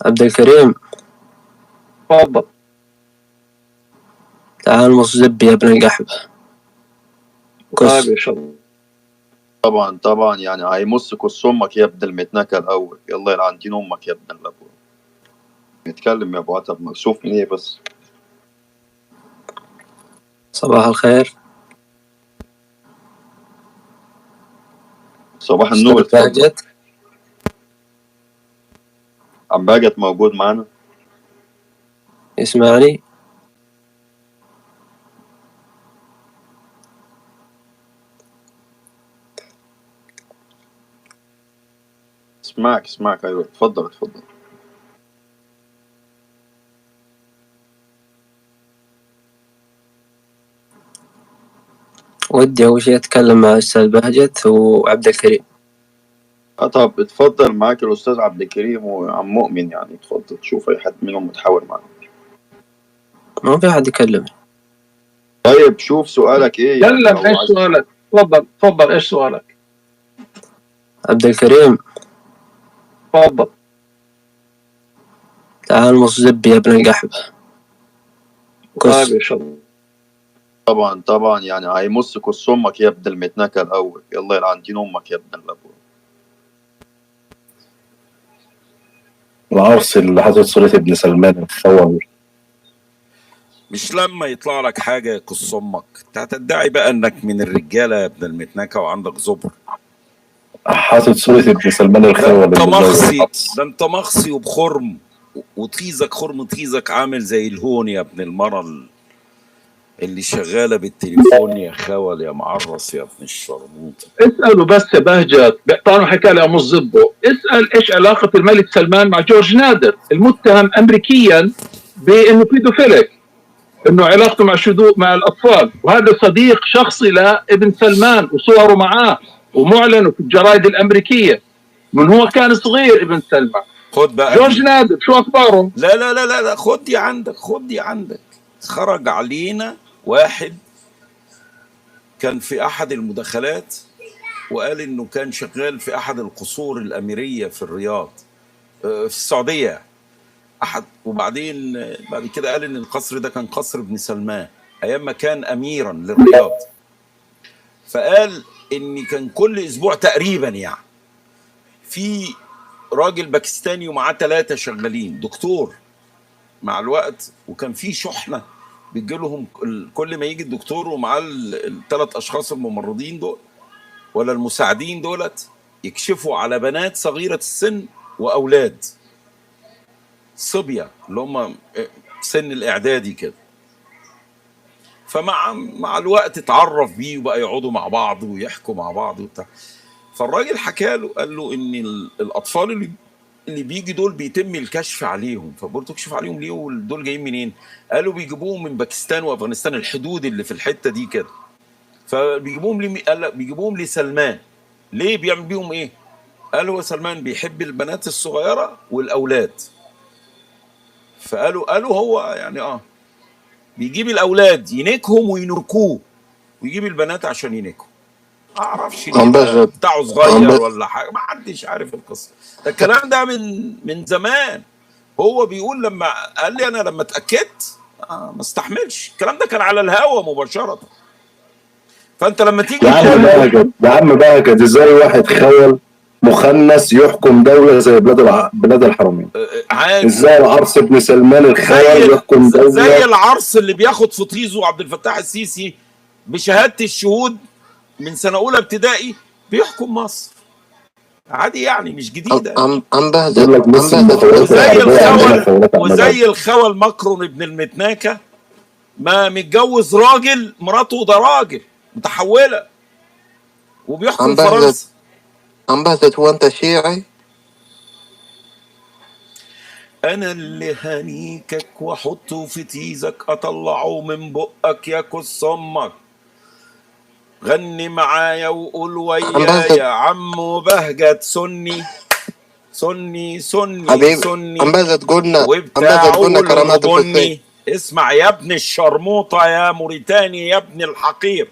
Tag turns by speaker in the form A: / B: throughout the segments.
A: عبد الكريم.
B: تفضل.
A: تعال مص زبي يا ابن القحبة.
B: طيب يا شباب.
C: طبعا طبعا، يعني هيمص كس امك يا ابن المتنكه الاول. يلا يلعن دين امك يا ابن الابو. نتكلم يا ابو عتب، مكسوف من ايه بس؟
A: صباح الخير.
C: صباح النور.
A: أستاذ
C: اتفضل.
A: بهجت.
C: عم بهجت موجود معانا؟
A: يسمعني؟
C: اسمعك اسمعك، ايوه اتفضل اتفضل.
A: ودي أول شيء أتكلم مع أستاذ بهجت وعبد الكريم.
C: طب اتفضل، معاك الاستاذ عبد الكريم وعم مؤمن، يعني اتفضل شوف اي حد منهم متحاور معاك.
A: ما في أحد يكلمني.
C: طيب شوف سؤالك ايه يعني،
B: تكلم،
C: لو
B: ايش
C: عايز.
B: سؤالك؟ تفضل تفضل، ايش سؤالك؟
A: عبد الكريم.
B: تفضل.
A: تعال مص زبي يا ابن القحبة.
B: طيب يا شباب.
C: طبعا طبعا، يعني هيمص كس امك يا ابن المتنكه الاول. يلا يلعن دين امك يا ابن الابو.
D: العرس اللي حاطط صورة ابن سلمان الخول.
E: مش لما يطلع لك حاجة يقص امك انت هتدعي بقى انك من الرجالة يا ابن المتنكه وعندك زبر.
D: حاطط صورة ابن سلمان
E: ده
D: الخول
E: انت
D: اللي مزور
E: مخصي،
D: العرس.
E: ده انت مخصي وبخرم وطيزك، خرم طيزك عامل زي الهون يا ابن المرة اللي شغالة بالتليفون يا خول يا معرس يا ابن الشرموطه.
B: اسأله بس يا بهجت، طالما حكى لي امص زبه، اسأل ايش علاقة الملك سلمان مع جورج نادر المتهم امريكيا بانه pedophilic، انه علاقته مع شذوذ مع الاطفال، وهذا صديق شخصي لابن سلمان وصوره معاه ومعلنه في الجرايد الامريكية من هو كان صغير ابن سلمان.
E: خد بقى
B: جورج
E: دي.
B: نادر شو اخباره؟
E: لا لا لا لا لا، خد دي عندك، خد دي عندك. خرج علينا واحد كان في احد المداخلات وقال انه كان شغال في احد القصور الاميريه في الرياض، في السعودية احد. وبعدين بعد كده قال ان القصر ده كان قصر ابن سلمان ايام ما كان اميرا للرياض. فقال ان كان كل اسبوع تقريبا يعني في راجل باكستاني ومعاه 3 شغالين دكتور مع الوقت، وكان في شحنه بتجي لهم كل ما يجي الدكتور ومعاه ال3 اشخاص الممرضين دول ولا المساعدين دولت يكشفوا على بنات صغيرة السن واولاد صبية اللي هم سن الاعدادي كده. فمع الوقت اتعرف بيه وبقى يقعدوا مع بعض ويحكوا مع بعض وبتاع. فالراجل حكى له قال له ان الاطفال اللي بيجي دول بيتم الكشف عليهم. فبقول تكشف عليهم ليه ودول جايين منين؟ قالوا بيجيبوهم من باكستان وافغانستان، الحدود اللي في الحتة دي كده. فبيجيبوهم ليه؟ قال بيجيبوهم لسلمان. ليه بيعمل بيهم ايه؟ قالوا سلمان بيحب البنات الصغيرة والاولاد. فقالوا هو يعني بيجيب الاولاد ينكهم وينكوه، ويجيب البنات عشان ينكهم. ما اعرفش ليه بقى بتاعه صغير ولا حاجة، ما حدش عارف القصة. ده الكلام ده من زمان. هو بيقول لما قال لي انا لما اتاكدت ما استحملش الكلام ده، كان على الهوا مباشرة. فانت لما تيجي
D: يا عم بهجت، يا عم بهجت، ازاي واحد خول مخنث يحكم دولة زي بلاد الحرمين؟
E: عادي.
D: ازاي العرس ابن سلمان الخول يحكم دولة
E: زي العرس اللي بياخد في طيزه عبد الفتاح السيسي بشهادة الشهود من سنة اولى ابتدائي بيحكم مصر عادي، يعني مش جديدة.
F: عم بهجت،
D: بيقول لك
F: عم
D: مصر
F: بهجت.
D: المخابرات
E: وزي
D: الحربية عندنا
E: الخول،
D: خولات عمال.
E: وزي الخول ماكرون ابن المتناكه ما متجوز راجل مراته ده راجل متحوله وبيحكم
F: عم بهجت،
E: فرنسا.
F: عم بهجت، هو انت شيعي؟
E: انا اللي هنيكك واحطه في تيزك اطلعه من بقك يا كس امك. غني معايا وقول ويا يا عمو بهجت سني سني سني
F: حبيبي
E: سني
F: عم بهجت قلنا، عم
E: وبتاع
F: بهجت قلنا كرامات
E: بني.
F: الحسين.
E: اسمع يا ابن الشرموطه يا موريتاني يا ابن الحقير،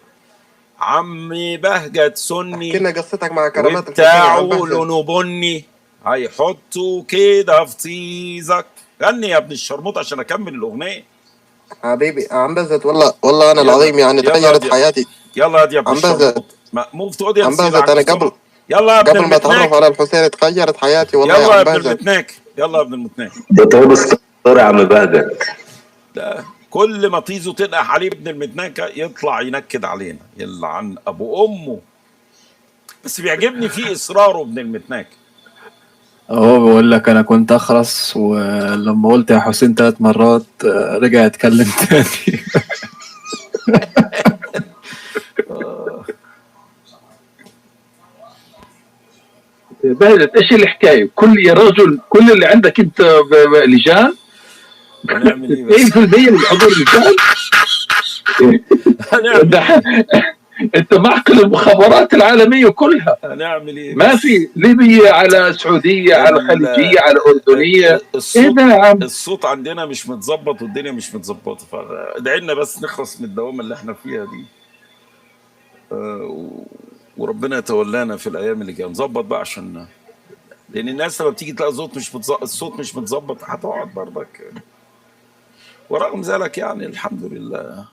E: عمي بهجت سني
F: احكي لنا قصتك مع كرامات الحسين يا عم
E: وبتاعه
F: بهجت.
E: لونه بني. هيحطوا كده في طيزك. غني يا ابن الشرموط عشان اكمل الاغنية.
F: حبيبي عم بهجت، والله والله انا
E: يلا
F: العظيم يعني
E: يلا
F: تغيرت
E: يا
F: حياتي.
E: يلا يا ابن
F: عم بهجت،
E: الشرموط، move to
F: عم
E: audience
F: بهجت،
E: يلعن
F: انا
E: كس
F: قبل
E: امك. يلا يا ابن
F: قبل ما اتعرف
E: المتناك،
F: على الحسين تغيرت حياتي والله يا
E: يلا يا
F: عم
E: ابن
F: بهجت.
E: المتناك، يلا يا ابن المتناك.
D: ده top star يا عم بهجت.
E: ده كل ما طيزه تنقح عليه ابن المتناكة يطلع ينكد علينا، يلعن ابو امه. بس بيعجبني فيه اصراره ابن المتناك.
A: هو بيقول لك انا كنت اخرس، ولما قلت يا حسين 3 مرات رجع يتكلم تاني.
B: بهجت ايش الحكاية؟ كل يا رجل كل اللي عندك انت لجان.
E: هنعمل ايه بس؟
B: 90% من حضور لجان.
E: هنعمل
B: ده
E: ايه؟
B: انت معقل المخابرات العالمية كلها.
E: هنعمل ايه
B: ما
E: بس؟
B: في ليبيا على سعودية على
E: ال-
B: خليجية على اردنية. ايه
E: الصوت
B: ده يا عم؟
E: الصوت عندنا مش متظبط والدنيا مش متظبطه، فادعي لنا بس نخلص من الدوامة اللي احنا فيها دي. وربنا يتولانا في الايام اللي جاية. نظبط بقى عشان، لان الناس لما بتيجي تلاقي صوت مش الصوت مش متظبط هتقعد برضك. ورغم ذلك يعني الحمد لله.